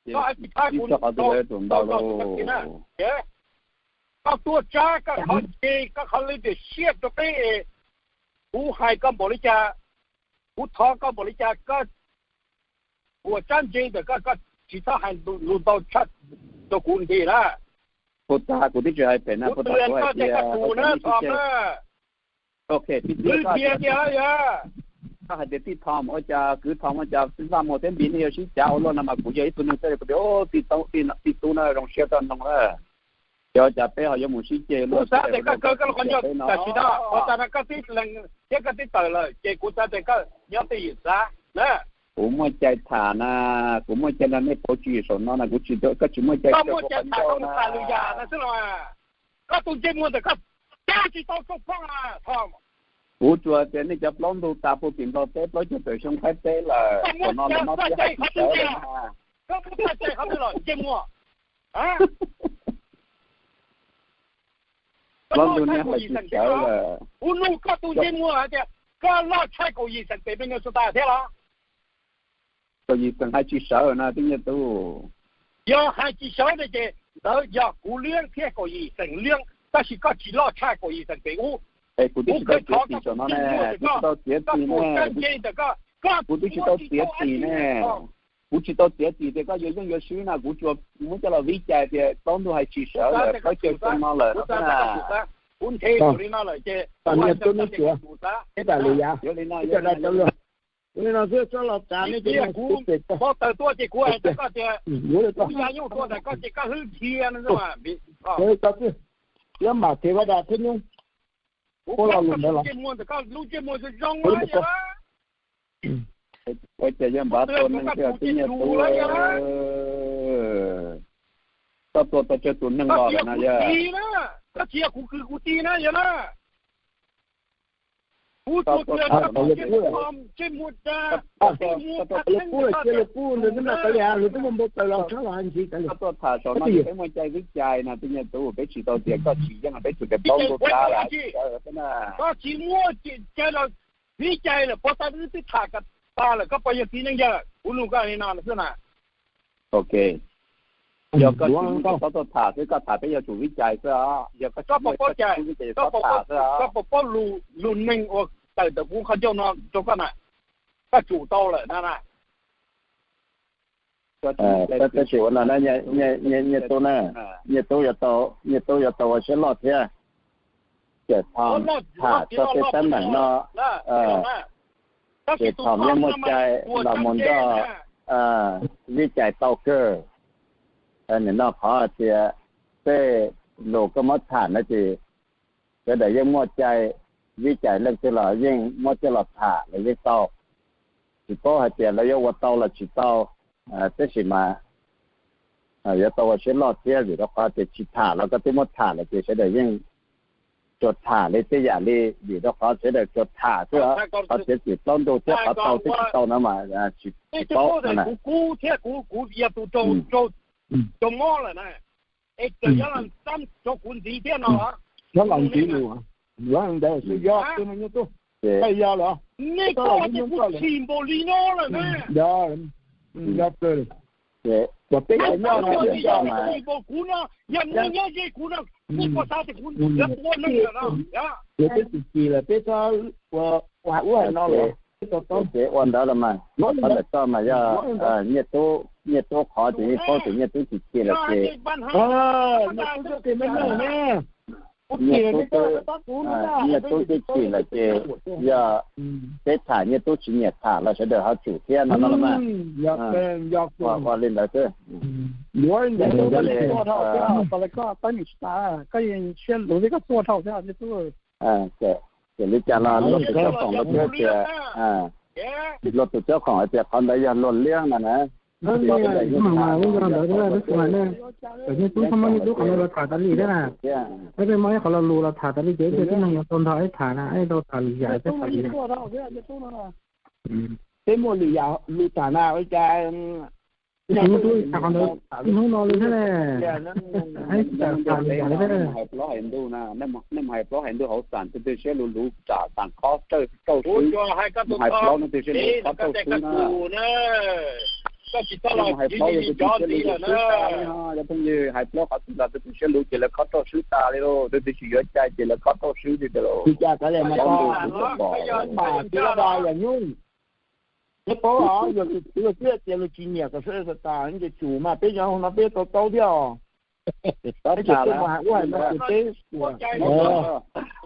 Koj tsis thab kuv, koj tuaj tsab koj qhov ncig, koj qhov lwj tiam siab rau peb. Kuv hais koj npaum li cas, kuv thov koj npaum li cas, koj ua tsab ntse ntawm koj, koj tsis txhob hais lus ntau tshaj rau kuv ntxiv na. Puag ta kuv twb tsis hais phem na, puag ta kuv hais tias, ok, pib tias koj hais tias tij Thom ua cas, kwv Thom ua cas Vaj Muas thiab Npis nej yuav sib cav ua luaj no mas kuv yog ib tug neeg xwb kuv tias tij tub, tij tub no zoo siab rau noog lawm. Ces ua cas peb ho yuav mus sib ceg luaj, peb no, thiab koj tib tawm lawm ces kuv xav tias koj nyob twj ywm xav na. Kuv muaj cai tham na, kuv muaj cai nrog nej pauv tswv yim saum no na, kuv tsis, koj tsis muaj cai tham lwm yam na xwb los. Koj tus ntsej muag ntawm koj cab tsis tau tsob phooj a, Thom. Kuv tsuas tias nej cov plaub ntug tas puag tim Nplog teb, plaub caug tawm xyoo Thaib teb lawm, thaum no lawv no twb hais tsis sawv lawm na. Koj muaj txoj cai qhov twg los ntsej muag? Plaub ntug nej hais tsis sawv lawm. Kuv nug koj tus ntsej muag hais tias koj loj tshaj kaum yim xeem pem me nyuam xu tas thiab los? Kaum yim xeem hais tsis sawv na tib nyuag tub. Yog hais tsis sawv no ces ntawd yog kuv liab thiab kaum yim xeem liab, tab sis koj tsis loj tshaj kaum yim xeem pem ub. Es kuv twb tsis tau txiav txim saum no ne, kuv tsis tau txiav txim ne, kuv twb tsis tau txiav txim ne. Kuv tsis tau txiav txim tias koj yuav yeej yuav swb na, kuv tsuas muab coj los vib cai tias plaub ntug hais tsis sawv lawm, plaub caug xyoo no lawm no xwb na. Kuv nthe li no lawm ces kuv hais tsis sawv. Ib tam li yav, ib tam li no xwb, txhob los txav nej ces kuv pov tawm tuaj ces kuv hais rau koj tias kuv ya nyuj tuaj ntawm koj ces koj hwb dhia no xwb. Yog mam thev vaj dam thiab nyuj, kuv los lus ntawd los. Ua cas yog npav tua neeg thiab tib nyuag tub, koj tua tau tsawg tus neeg los lawm na yog? Koj tsis yog kuv kwv kuv tij na yog na. Kuv tua ntsej muag, koj tua tham saum no ces peb muaj cai vib cai na tib nyuag tub, peb tsis tau tias koj tsis yeej peb tsuas tias plaub ntug tas lawm. Koj tsis muaj cai los vib cai lawm, puag ta wb twb tham tas lawm, koj puas yog txiv neej yawg? Kuv nug koj li no xwb na. Ok, yog koj tsis muaj cai koj txhob tham xwb, koj tham peb yuav tsum vib cai xwb os. Yog koj tsis muaj cai koj txhob tham xwb os. Koj puas paub lus neeg uas tawm ntawm kuv qhov ncauj no rau koj na? Koj tsum tau lawm na. Tab sis ua no na, nyiaj tub na, nyiaj tub yuav tau, nyiaj tub yuav tau ua siab loj thiab. Ces tham txog tej teeb meem no, ces tham yeej muaj cai los mus nrog vib cai tau kawg. Nim no qhov hais tias tej lus koj muab tham no ces sawv daws yeej muaj cai, vib cai leej twg los yeej muab coj los tham los yeej tau. Tsis paub hais tias lawv yuav ua tau los tsis tau, tab sis mas yuav tau ua siab loj thiab vim rau qhov tias tsis tham los koj twb muab tham lawm ces sawv daws yeej tsuas tham li tej yam li vim rau qhov sawv daws tsuas tham xwb. Qhov txiav txim plaub ntug thiab qhov tau thiab tsis tau no mas tsis paub no na. Kuv thiab kuv, kuv yog tus raug mob lawm na, es tseem yuav los tab rau kuv ntxiv thiab no. Nyob los ntxiv lus, yuav ntawd xwb yog, yog lawm. Nej koj ces kuv chim npaum li no lawm na. Yog, yog kawg. Ces peb nyob no, kuv no, yog nej nyob ze kuv no, nej puas xav tias kuv yuav tua neeg lawm no? Ces peb tsis chim lawm, peb txhob ua ub no lawm. Ces ua ntawd los mas, qhov ntawm koj mas yog nyiaj tub, nyiaj tub qhov ces yeej paub tias nyiaj tub tsis chim lawm ces, nyiaj tub twb, nyiaj tub twb chim lawm ces yog peb tham nyiaj tub tsis nyiam tham los sawv daws ho tsum thiab no no los mas. Ua li ntawd xwb. Koj siab luv thiab koj tuaj dhau thiab. Ces li cas los luag tus cov khoom luag twb tias, luag tus cov khoom hais tias qhov ntawd yog luag liab no na. Ntawd, peb tsis hais ne, txawm nyiaj tub txhob muab nyiaj tub qhov no los tham tas li thiab na. Peb peb muab ib qho lo lus los tham tas li ces ib tug tib neeg yuav tau nrog ib tham na, ib tau tham lwm yam thiab tham lwm yam. Peb muaj lwm yam lus tham na ua cas. Nyiaj tub tham qhov ntawd ib hnub no li thiab ne. Ib txawm tham lwm yam li thiab. Hais plaub hais ntug na, nej mus hais plaub hais ntug hauv xam twg twg siab luv luv tsam xam qhov rauj xwb, mus hais plaub ntug twg siab luv qhov rauj xwb na. Koj tsis txhob los hais plaub, yog tus twg siab luv ces swb tas li ho, cov phooj ywg, hais plaub qhov twg los tus twg siab luv ces lawv khob rau swb tas li lauj, tus twg tsis yuav cai ces lawv khob rau swb li tiag lauj. Ua cas kav liam mas, mas tsis tau da yam nyuj. Neb paub os, yog tus twg xwb tias luag tsis nyiam kom sawv daws tas tas ces tsum mas peb nyob hauv no peb tau taub thiab os. Peb cov tuaj mus hais ua hais no ces peb,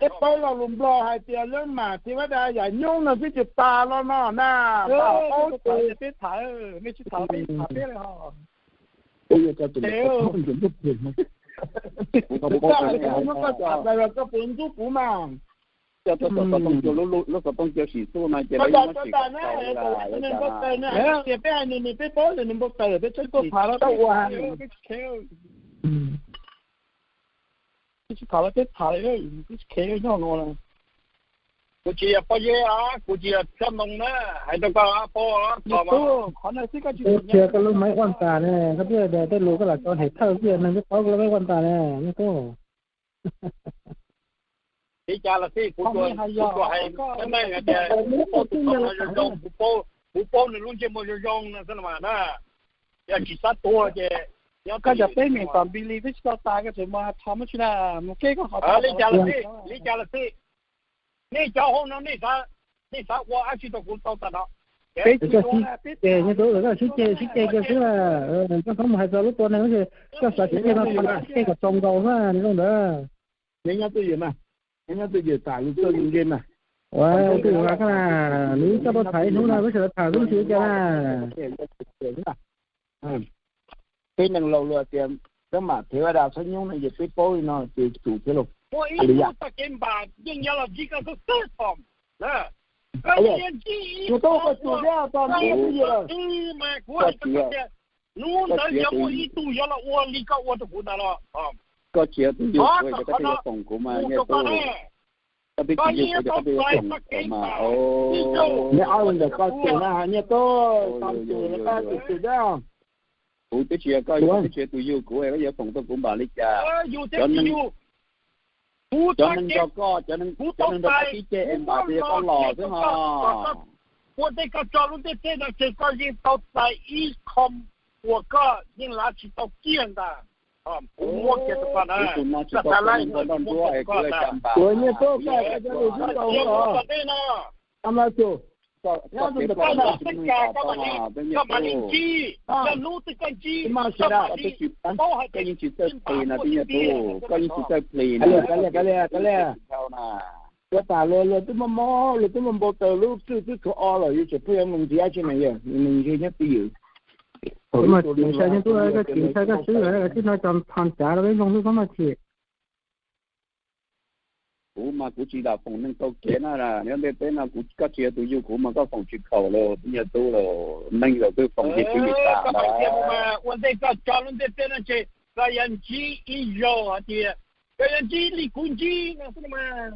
peb paub lo lus Nplog hais tias leej mam txiv vaj da yam nyuj no xwb ces tas los no na. Peb tham, nej tsis tham peb, tham peb li ho. Kuv yuav cov tus ntawd, kuv muab koj tham los koj puas ntxub kuv mas. Coj tuaj tom xov tooj cua, lub xov tooj cua sim xub no ces lawv yeej muab sim kom tau lawm. Tias peb hais nws, nws peb paub tias nws npau taws, peb txhob tuaj tham los peb ua. Peb tsis tham los peb tham li, peb tsis kheev nyob no. Kuv tsis yog pob zeb os, kuv tsis yog tsob ntoo na, hais rau koj paub. Qhov no xwb koj tsis, koj lub maib ua tas ne, koj thiaj tias tej lus koj lam tso hem thawj xwb, neeg twb paub koj lub maib ua tas ne, nyob tuaj. Li cas los xij, kuv tsuas hais meej meej hais tias kuv paub tus tub no zoo zoo, kuv paub, kuv paub nws lub ntsej muag zoo zoo no xwb los mas na. Yog tsis xav tuag ces nyob, koj cov peb meem tom npis li peb tsis tau tas, koj tseem mus hais txog muab tsis na, mus keb koj qhov. Li cas los xij, li cas los xij, nej cov hauv no nej xav, nej xav ua dab tsi rau kuv tau tas no? Peb tsis ua, peb ces nyob tuaj, koj sib ceg sib ceg kiag xwb, koj txhob mus hais txog lub tua neeg, koj xav sib ceg no, sib ceg kom txaus nkaus xwb li ntawd. Neb nyob twj ywm mas, neb nyob twj ywm tham lus txawj lus ntse mas. Ua twj ywm mas, nws coj tuaj tham ib hnub no peb sawv daws tham xwb tsis ua cas na. Peb neeg laus luag tias, peb mam thev vaj da txhob nyoob no ces peb paub li no ces tsum thiab lauj. Ua ib hnub tag kev npam yeej yuav los ntsib koj xwb xwb Thom. Koj yeej yuav ntsib ib, koj tsum thiab Thom, twj ywm. Kuv hais rau koj tias hnub ntawd yog muaj ib tug yuav los ua li koj ua rau kuv ntawd los, koj tsis yog tus yug kuv, koj twb yuav foom kuv mas nyiaj tub. Koj twb tsis yug kuv ces koj twb yuav foom kuv mas. Neb ob ntawm koj tus na nyiaj tub, koj tus na koj tus tus da. Kuv twb tsis yog koj, twb tsis yog tus yug kuv, koj yuav foom tuaj kuv npaum li cas? Cov neeg, cov neeg nrog koj, cov neeg nrog koj sib ceg es npaum twg yog koj los xwb ho. Ua ntej koj tso lub ntiaj teb no ces koj yeej tau txais ib qho uas koj yeej lav tsis tau kiag ntag. Kuv muab kiag rau koj na. Ib tug no tsis tau nrog nruab es kuv ua cas npaum. Ua nyiaj tub, koj cov lus xwb tau os. Koj mas tus, koj mas li ntsib, koj hnub twg koj ntsib, koj mas li paub hais tias koj yeej tsis txawj plis no twb nyiaj tub, koj yeej tsis txawj plis na. Koj tas luag, luag twb mob mob, luag twb mob npau taws lub txwj twb khav o lawm, yuav tsum pheej yuav mus ntxiv tsi mas yog nws ntshe nyob twj ywm. Mas tsis ntshai nyob tub, koj tsis ntshai koj swb lawm, tib no cov thom cav rau peb mloog xwb txhob maj chim. Kuv mas kuv tsis lam foom neeg tau kev na, nyob ntiaj teb no kuv, koj tsis yog tus yug kuv mas koj foom tsis khaum los twb nyiaj tub los, neeg zaum twg foom ces twb lim tas ntawd. Ua ntej koj tso lub ntiaj teb no ces koj yuav ntsib ib zaug hais tias koj yuav ntsib li kuv ntsib no xwb mas.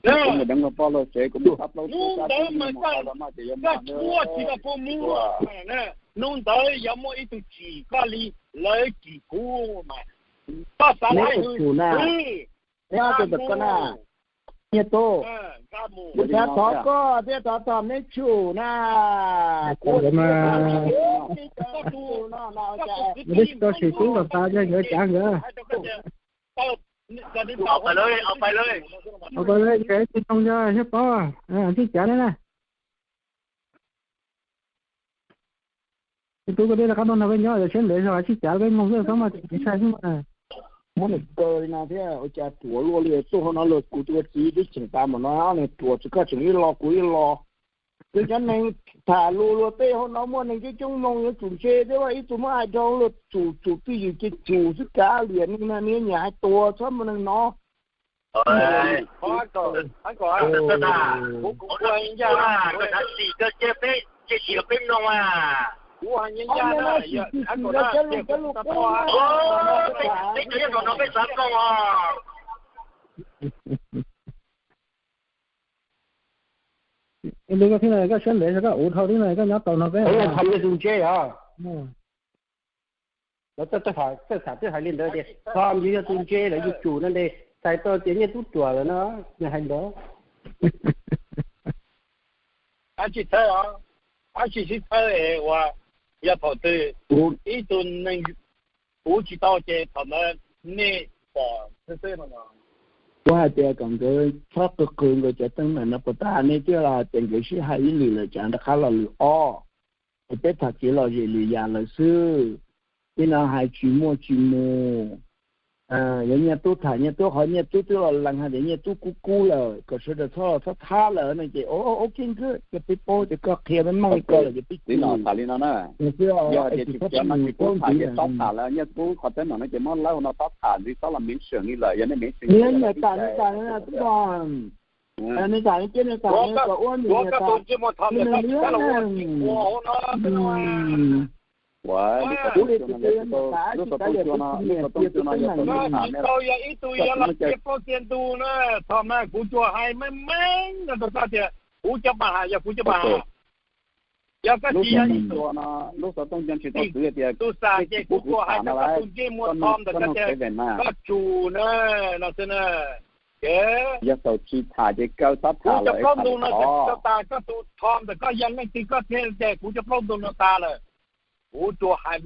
Kuv mus deev luag poj luag sev, kuv mus thab plaub hnub ntawd mas koj tshuab tsis tau puas mus. Hnub ntawd yuav muaj ib tug tsim koj li lawv tsim kuv mas. Koj xav hais hwv, neb ob tug ntawm koj na, nyiaj tub, kuv xav thov koj thiab thov thom neb tshum na. Kuv tsis tau tshwm tub kom tas yog yuav cav nkawd. Au pais lawm, au pais lawm, tsis tau yog thiab paub, tsis cav li na. Tus tub koj deb rov qab tuaj nrog peb nyob, yog siab ntev zog tsis cav peb mloog xwb txhob maj tsis ntshai xwb mas. Muab nws kaw li no thiab ua cas ruam luaj li, tuaj hauv no luag kuv tus txiv twb tseem tas npaum no, nws ruam tsis koj tseem ib lo kuv ib lo. Ces cov neeg tham lus luag tej hauv no muaj neeg coob coob mloog yuav tsum ntse thiab, ib tug muab hais rau luag tsum tsum twj ywm ces tsum xwb, kav liam neeg na, nws nyiam hais tuag txhob muaj neeg no. Kuv, kuv ua ncaj, koj xav sim koj cia peb, cia sim peb mloog mas. Kuv ua ncaj na, peb cov nyob rau no peb xav mloog os. Li koj thiab na, koj siab ntev, koj ua dhau thiab na, koj nyob tau no peb. Tham yog tus ntse os. Lawv txawj tham, txawj tham twb hais li ntawd tias Thom yus yog tus ntse lawm yus tsum no ntes, txhais tau tias nyiaj tub ruam lawm no, nws hais ntawd. Ab tsis thawj, ab tsis sib thawj es ua Yog thaum twg ib tug neeg, kuv tsis tau ces thaum ntawd nej pom xwb xwb no. Kuv hais tias kom nkawd txhob qw qw nkawd cov teeb meem no puas tas, nej twb los hais tias nkawd sib hais ib lwm lawm, tsam rov qab los lwm ob. Es peb tham kev lom zem lwm yam lawm xwb. Tej no hais tsis muaj tsis mus. Yog Nyiaj Tub tham, Nyiaj Tub qhov Nyiaj Tub twb los lees hais tias Nyiaj Tub kub kub lawm, kom sawv daws txhob los txhob thab lawm no ces, o, ok, nkawd, yog peb paub tias koj qhia meej meej li ko lawm ces peb tsis li no tham li no na. Yog hais tias tsis cov no tsis pub tham ces txhob tham lawm, Nyiaj Tub qhov teeb meem no ces muab lawb hauv no txhob tham ntxiv, txhob los mention li lawm, yog nej mention li lawm nws tas nws tas nws tas nws tas nws tias nws tas nws kom ua nws tas nws li. Ua li tus twg yog nws tas, lub xov tooj cua no, lub xov tooj cua no yog tau nws tham na. Tsis tau yog ib tug yog los tias plaub txiav ntug na, thaum no kuv tsuas hais meej meej no rau koj tias kuv cov pa has yog kuv cov pa has. Yog koj tsis yog ib tug, lub xov tooj cua tsis tau xwb tias tus xam ces kuv tsuas hais rau koj tus ntsej muag thom ntawm koj tias koj tsum na, no xwb na. Yog thaum tsis tham ces kaw txhob tham lawm, kuv cov plaub ntug no tas, koj tus thom ntawm koj yog leej twg koj thiaj tias kuv cov plaub ntug no tas lawm. Kuv tsuas hais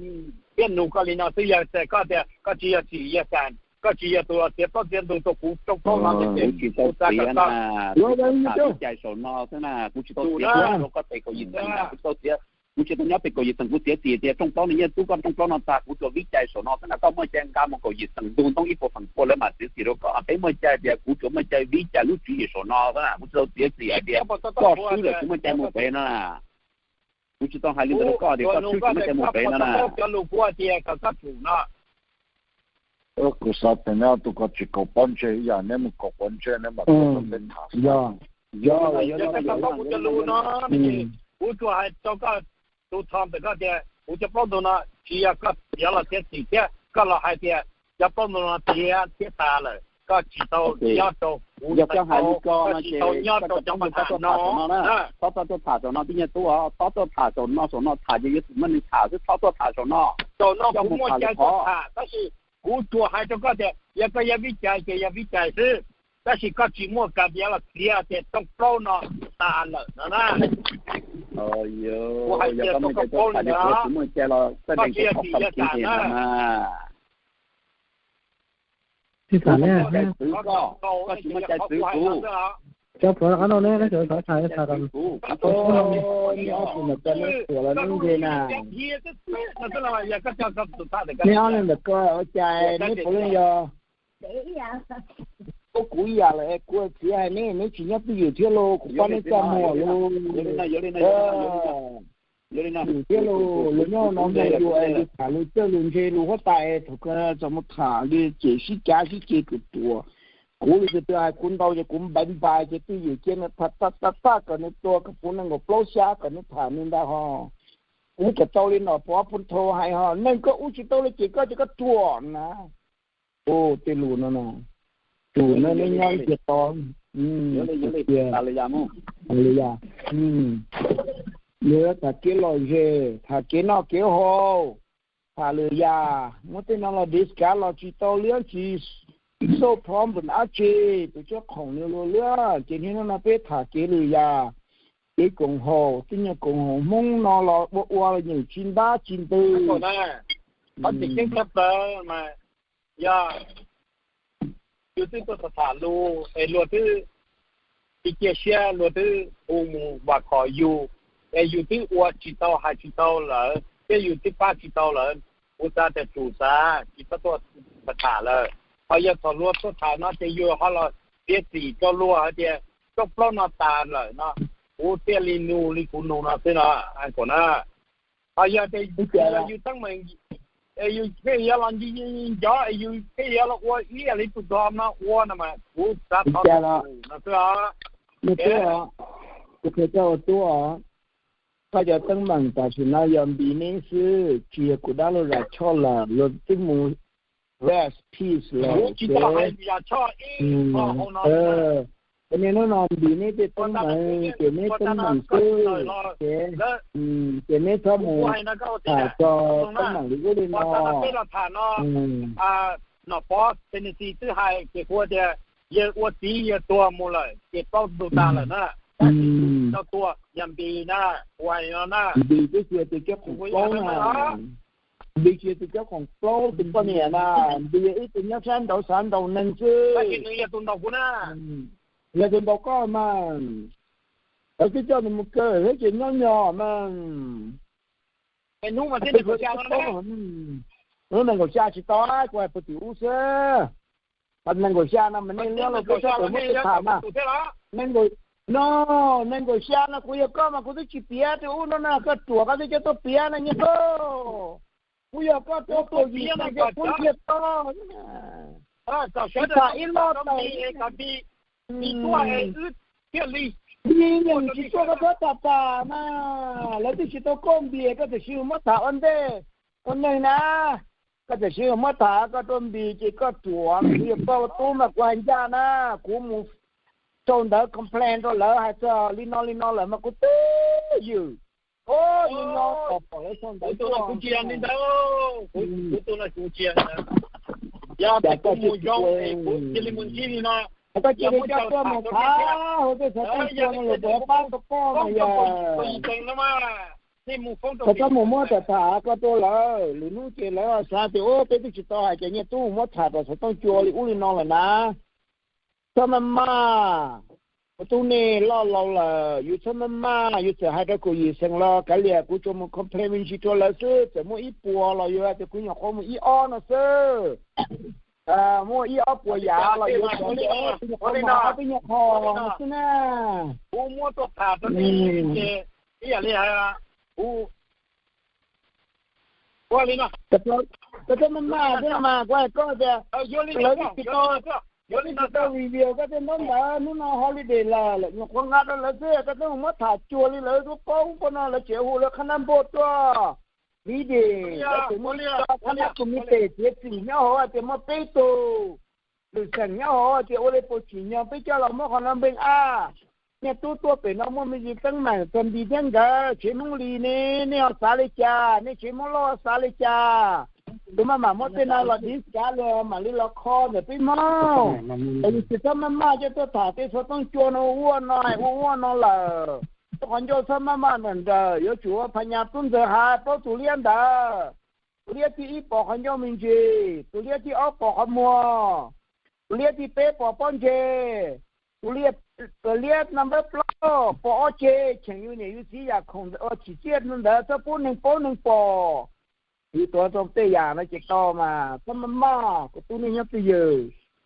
thiab nug koj li no xwb, yog tias koj tias koj tsis yog txim yog xas, koj tsis yog tus los txiav plaub txiav ntug rau kuv rooj plaub no ces kuv tsis tau txiav na, kuv tsuas tham vib cai saum no xwb na, kuv tsis tau txiav rau koj tes kaum yim xees na, kuv tsis tau txiav, kuv tsis tau nyob tes kaum yim xees, kuv txiav txim tias rooj plaub no, Nyiaj Tub koj rooj plaub no tag, kuv tsuas vib cai saum no xwb na, koj muaj cai nqa mus kaum yim xees ntug ntoo ib puas feem pua lawv mam txiav txim rau koj, peb muaj cai tias kuv tsuas muaj cai vib cai lub tswv yim saum no xwb na, kuv tsis tau txiav txim hais tias koj swb lawm kuv muaj cai mus pem no na. Kuv tsis tau hais li ntawd rau koj tias koj swb kuv muaj cai mus pem no na. Cov lus kuv hais tias kom koj tsum no. Kuv xav tias neb ob tug ko tsis kaum pob ntseg ib yam, neb mus kaum pob ntseg neb mam tuaj rau peb tham. Yog, yog, yog koj tau paub kuv cov lus no, kuv tsuas hais rau koj tus thom ntawm koj tias kuv cov plaub ntug no tsis yog koj yuav los txiav txim thiab koj los hais tias cov plaub ntug no txiav thiab tas lawm, koj tsis tau nyob rau kuv, koj tsis tau nyob rau cov pa has no. Txhob txhob tuaj tham saum no, Tub Nyiaj Tub, txhob tuaj tham saum no, saum no tham ces yuav tsum muaj neeg tham xwb, txhob tuaj tham saum no. Saum no kuv muaj cai tuaj tham tab sis kuv tsuas hais rau koj tias yog koj yog vib cai ces yog vib cai xwb, tab sis koj tsis muaj kas tias los txiav tias rooj plaub no tas lawm no na. Kuv hais tias rau koj paub li ntawd, koj tsis yog txim yog xas na. Tsis xam ne, koj tsis muaj cai txwv kuv. Cov phuav qab no ne, koj xav tham tham kuv, neb ob leeg ntawm ko ua cas neb puav leej yog, kuv ib yam lawm, kuv txiv hais neb, neb tsis nyob twj ywm thiab los kuv pab neb txaj muag los. Yus thiab los, los nyob no mus yus es yus tham lus txawj lus ntse lus huab tais, thaum kawg txawm mus tham li cem sib cav sib ceg tus ruam. Kuv li tus twg hais kuv ntau ces kuv npaiv npais ces twj ywm cia nws tham tag tag kom nws tuag kom puv nees nkaum plaub xya kom nws tham nws ntag ho. Kuv txawm tau li no pov pub thau hais ho, neeg koj ua tsis tau li ces koj ces koj ruam na. Tej lus no na, tus no neb nyob ib ce to, cia, li yam, yus tham kev lom zem, tham kev noj kev haus, tham lwm yam, muab tej no los discuss los tsis tau li, tsis solve problem dab tsi, tus tsob khoom nws luag li. Ces niaj hnub no peb tham kev lwm yam, kev koom haum, tej nyuag koom haum Hmoob no los ua ua nyeem tsis ntab tsis ntws. Qhov tseem ceeb tshaj plaws mas yog yus twb tuaj tham tham lus es luag twb tsis cia siab, luag twb hu mus vam khom yus, es yus twb ua tsis tau hais tsis tau lawm thiab yus twb pab tsis tau lawm, kuv xav tias tsum xav tsis txhob tuaj tham lawm. Ho yog thaum luag tuaj tham no ces yus ho los piav txim rau luag hais tias rooj plaub no tas lawm no, kuv thiaj li nug li kuv nug no xwb no, kaum na. Ho yog tias yus teeb meem, yus thiaj yuav los nco es yus thiaj yuav los ua ib yam li tus thom no ua no mas kuv xav thov no xwb os. Kuv qhia koj ua tub os, koj cov teeb meem tam sim no yog npis neb xwb, tsis yog kuv dab laug Zam Choj lawm, luag twb mus rest peace lawm. Niaj hnub no npis neb tej teeb meem, ces neb teeb meem xwb, ces neb txhob mus tham txog teeb meem li ub li no. Nom Pov Tennessee twb hais ces kuv tias yawg ua txiv yawg tuag mus lawm ces plaub ntug tas lawm na. Tab sis Npis twb tsis yog tus cov khoom plaub na, Npis tsis yog tus cov khoom plaub tus poj niam na, Npis yog ib tug nyob sab nraud xav ntaus neeg xwb. Yog tus ntaus koj mas, lawv twb coj nws mus kaw thiab ces nyob nyog mas. Lub nees nkaum xya tsis tau, kuv hais puag tim ub xwb. Nees nkaum xya no mas nej liab los peb sab pem muab tej tham mas, no, nees nkaum xya no kuv yog koj mas kuv twb tsis piav rau ub no na, koj ruam koj twb coj tuaj piav no nyiaj koj. Kuv yog koj rau kaum yim xees ces kuv ntsia koj. Tham ib lo tawm li, tsis tuaj koj txhob tham tham mas, lawv twb tsis tau koj npias koj tam sim muab tham ua ntej ua neeg na. Koj tam sim muab tham koj rau npis ces koj ruam, kuv yog koj ua tub mas kuv hais ncaj na, kuv mus sau ntawv complain rau lawv hais txog li no li no lawm mas kuv twb ywm. Ua li no kom pom lawv sau ntawv tuaj. Koj cia li coj tuaj mus tham hauv tej xov tooj cua no los puas pab tau koj no yog. Koj txhob mus muab tham tham koj rau lawv, lwm hnub ces lawv xav tias ua peb twb tsis tau hais ces niaj tub mus muab tham rau xov tooj cua li ub li no lawm na. Txhob maj maj, kuv tub nej loj laus lawm, yus txhob maj maj, yus txawm hais rau kaum yim xees los kav liam, kuv tsuas mus complain me ntsis rau lawv xwb, txawm muaj ib puas los yus hais tias kuv nyuam qhuav mus ib ob no xwb. Muaj ib ob puas yam los yuav cov li, kuv nyuam qhuav mus ob peb nyuag qho no xwb na. Koj txhob maj maj thiab mas kuv hais koj tias lawv twb tsis tau, lawv twb tsis tau review koj tej ntaub ntawv, hnub no holiday lawm, nyuam qhuav nqa rau lawv xwb, koj twb mus muab tham cuag li lawv lub paub ub paub no, lawv tseem hu lawv qhab nab npauj tuaj. Vim ces lawv tseem muaj ib co qhab nab tus me tes txiav txim nyob hauv hais tias muaj peb tug lwm xeem nyob hauv hais tias ua li puas tsim nyog peb coj los muab qhov no npeej ab. Niaj tub tuaj pem no muaj me ntsis teeb meem txog npis thiab nkawd tsev Hmoob li ne, nej ho xav li cas? Nej tsev Hmoob Lauj xav li cas? Tus maj mam muab tej no los div kav los mam li los kho ntawm peb Hmoob. Yus tsis txhob maj maj coj tuaj tham tej xov tooj cua no ua ua no, ua ua no lawm. Tus qhov ncauj txhob maj maj nrawm nrawm, yuav tsum ua phas nyas tub ntxawg hais paub tus liab ntawd. Tus liab thib ib pom qhov ncauj me ntsis, tus liab thib ob pom qhov muag, tus liab thib peb pom pob ntseg, tus liab, tus liab number plaub pom ob ceg, cheem yus niam yus txiv yam khoom ua chim txiaj ntawd txhob pub neeg paub neeg pom. Yus tuav rau tej yam no ces tau mas txhob maj maj, kuv tub nej nyob twj ywm.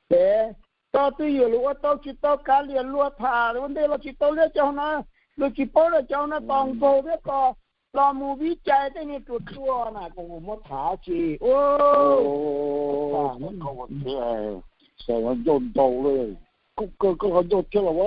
Ces tau twj ywm los ua tau tsis tau kav liam luag tham ua ntej los tsis tau liab cov no, luag tsis paub los cov no tos nkaus thiab tos los mus vib cai tej niag ruam ruam na, koj muab tham tsis ua. Ncauj ntau li, koj qhov ncauj thiab los ua.